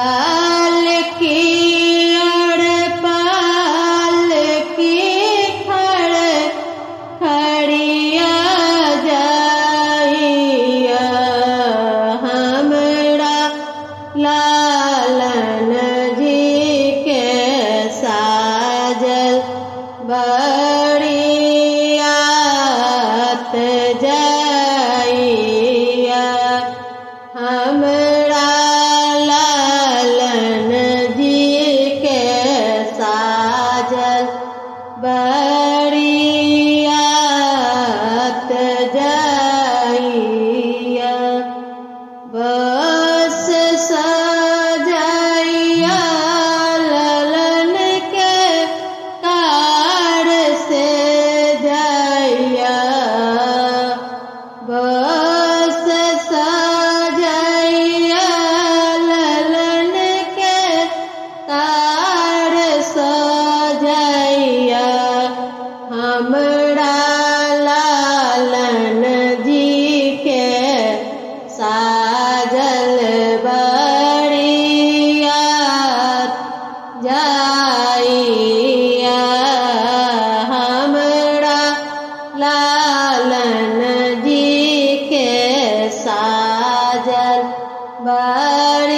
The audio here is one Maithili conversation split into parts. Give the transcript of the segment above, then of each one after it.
आल की अड़ पाल की खड़ खड़िया जाइया, हमरा लालन जी के साजल बरियात जाइया, हमरा लालन जी के साजल बरियात जाइया। बस सजाइया ललन के कार से जाइया, बस सजाइया ललन के कार सजाइया, हमरा लालन जी के साजल बरियात जाइया, हमरा लालन जी के साजल बरियात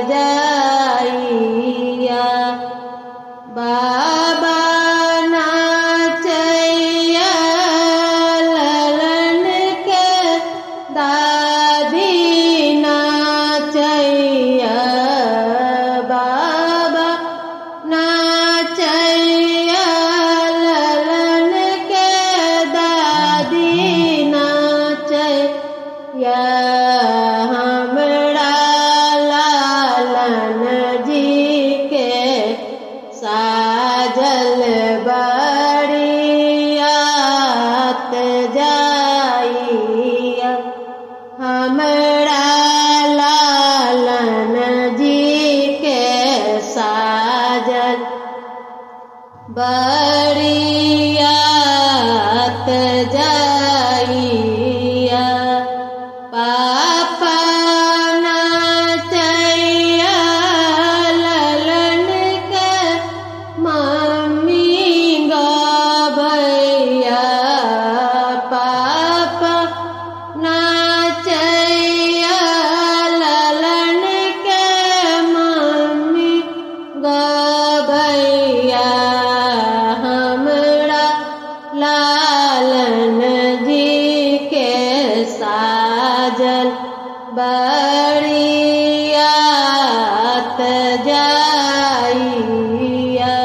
जाइया। बाबा नाचैया ललन के दादी नाचैया, बाबा नाचैया ललन के दादी नाचैया, हमरा लालन जी के साजल बरियात जाइया, हमरा लालन जी के साजल बरियात जाइया। पापा नाचैया ललन के मम्मी गबैया, पापा नाचैया ललन के मम्मी गबैया, हमरा लालन जी के साजल बरियात जाइया।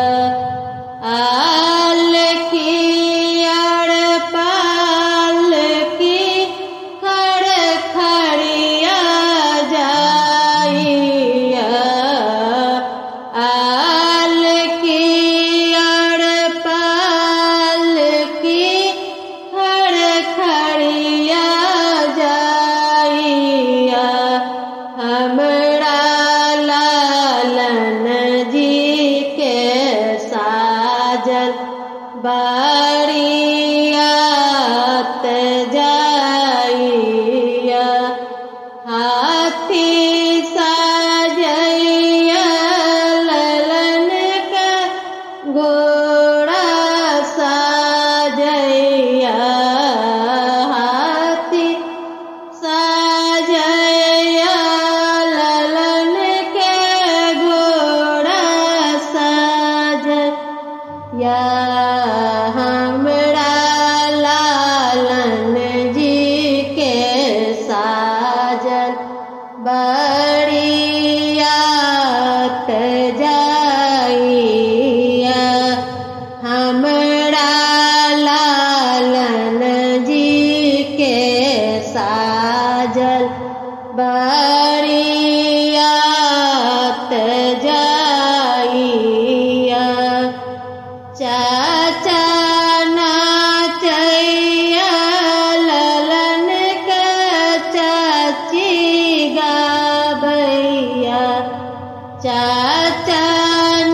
आल की अड़ पाल की खड़ खड़िया जाइया, आल की अड़ पाल की खड़ खड़िया जाइया, हमरा लालन जी के साजल बरियात जाइया। हाथी सजैया ललन के घोड़ा सजैया, हाथी सजैया ललन के घोड़ा सजैया, हमरा लालन जी के साजल बरियात जाइया, हमरा लालन जी के साजल बरियात जाइया। चाचा नाचैया ललन के चाची गाबैया, चाचा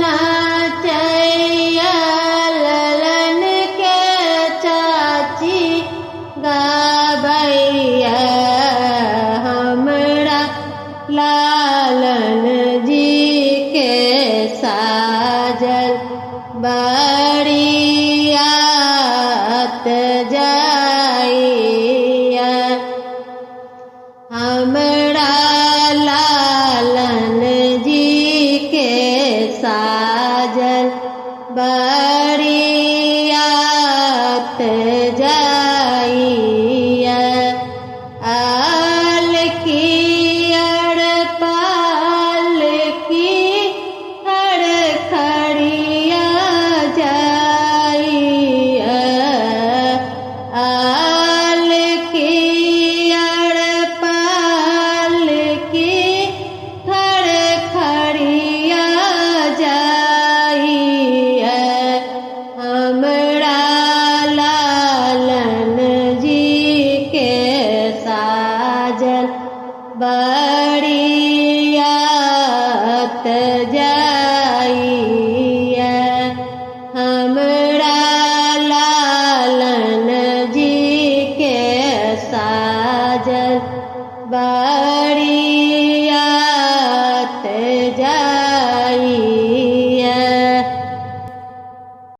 नाचैया ललन के चाची गाबैया, हमरा लालन